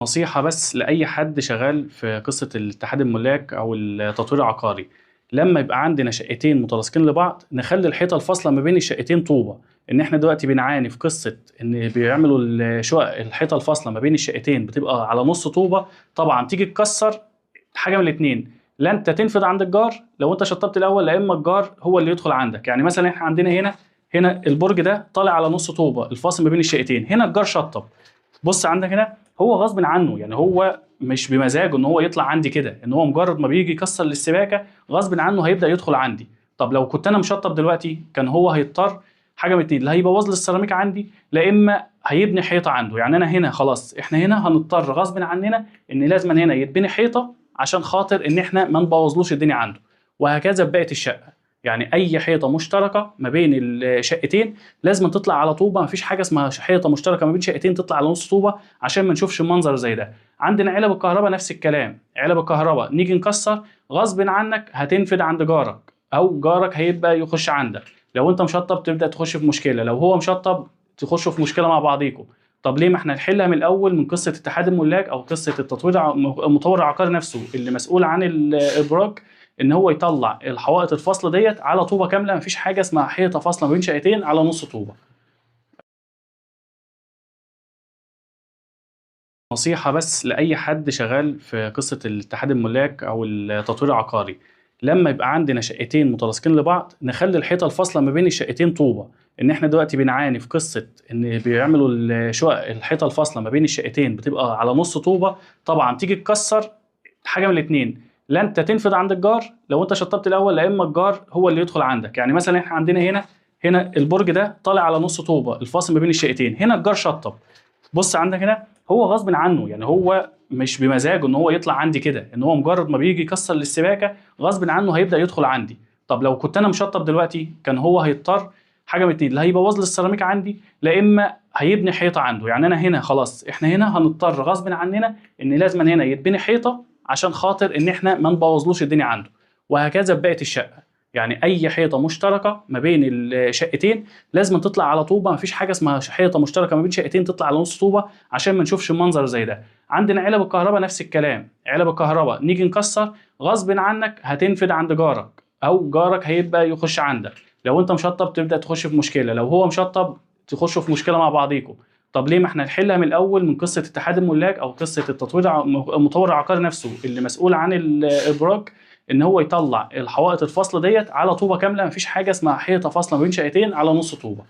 نصيحة بس لأي حد شغال في قصة الاتحاد الملاك أو التطوير العقاري، لما يبقى عندنا شقتين متلاصقين لبعض نخلي الحيطة الفاصلة ما بين الشقتين طوبة. إن إحنا دلوقتي بنعاني في قصة إن بيعملوا الشقق الحيطة الفاصلة ما بين الشقتين بتبقى على نص طوبة، طبعا تيجي تكسر حاجة من الاتنين، لا أنت تنفذ عند الجار لو أنت شطبت الأول، لا إما الجار هو اللي يدخل عندك. يعني مثلا إحنا عندنا هنا البرج ده طالع على نص طوبة الفاصل ما بين الشقتين، هنا الجار شطب، بص عندك هنا هو غصب عنه، يعني هو مش بمزاجه ان هو يطلع عندي كده، ان هو مجرد ما بيجي يكسر للسباكه غصب عنه هيبدا يدخل عندي. طب لو كنت انا مشطب دلوقتي كان هو هيضطر حاجة من اتنين، لا هيبوظ لي السيراميك عندي، لا اما هيبني حيطة عنده. يعني انا هنا خلاص احنا هنا هنضطر غصب عننا ان لازم هنا يتبني حيطة عشان خاطر ان احنا ما نبوظلوش الدنيا عنده، وهكذا في بقية الشقة. يعني اي حيطة مشتركة ما بين الشقتين لازم تطلع على طوبة، مفيش حاجة اسمها حيطة مشتركة ما بين شقتين تطلع على نص طوبة عشان ما نشوفش منظر زي ده. عندنا علب الكهرباء نفس الكلام، علب الكهرباء نيجي نكسر غصب عنك هتنفد عند جارك، او جارك هيبقى يخش عندك. لو انت مشطب تبدا تخش في مشكلة، لو هو مشطب تخشوا في مشكلة مع بعضيكم. طب ليه ما احنا نحلها من الاول من قصة اتحاد الملاك او قصة التطوير، المطور العقاري نفسه اللي مسؤول عن الابراج ان هو يطلع الحوائط الفاصلة ديت على طوبة كاملة، مفيش حاجة اسمها حيطة فاصلة ما بين شقتين على نص طوبة. نصيحة بس لاي حد شغال في قصة الاتحاد الملاك او التطوير العقاري، لما يبقى عندنا شقتين متلاصقين لبعض نخلي الحيطة الفاصلة ما بين الشقتين طوبة. ان احنا دلوقتي بنعاني في قصة ان بيعملوا الشقق الحيطة الفاصلة ما بين الشقتين بتبقى على نص طوبة، طبعا تيجي تكسر حاجة من الاتنين، لا انت تنفذ عند الجار لو انت شطبت الاول، لا اما الجار هو اللي يدخل عندك. يعني مثلا احنا عندنا هنا البرج ده طالع على نص طوبة الفاصل ما بين الشقتين، هنا الجار شطب، بص عندك هنا هو غصب عنه، يعني هو مش بمزاجه ان هو يطلع عندي كده، ان هو مجرد ما بيجي يكسر للسباكه غصب عنه هيبدا يدخل عندي. طب لو كنت انا مشطب دلوقتي كان هو هيضطر حاجة من اتنين، لا هيبوظ لي السيراميك عندي، لا اما هيبني حيطة عنده. يعني انا هنا خلاص احنا هنا هنضطر غصب عننا ان لازم هنا يتبني حيطة عشان خاطر ان احنا ما نبوظلوش الدنيا عنده، وهكذا في بقية الشقة. يعني اي حيطة مشتركة ما بين الشقتين لازم تطلع على طوبة، مفيش حاجة اسمها حيطة مشتركة ما بين شقتين تطلع على نص طوبة عشان ما نشوفش منظر زي ده. عندنا علب الكهرباء نفس الكلام، علب الكهرباء نيجي نكسر غصب عنك هتنفد عند جارك، او جارك هيبقى يخش عندك. لو انت مشطب تبدا تخش في مشكلة، لو هو مشطب تخشوا في مشكلة مع بعضيكم. طب ليه ما احنا نحلها من الاول من قصة اتحاد الملاك او قصة التطوير، المطور العقاري نفسه اللي مسؤول عن الابراج ان هو يطلع الحوائط الفاصلة ديت على طوبة كاملة، مفيش حاجة اسمها حيطة فاصلة ما بين شقتين على نص طوبة.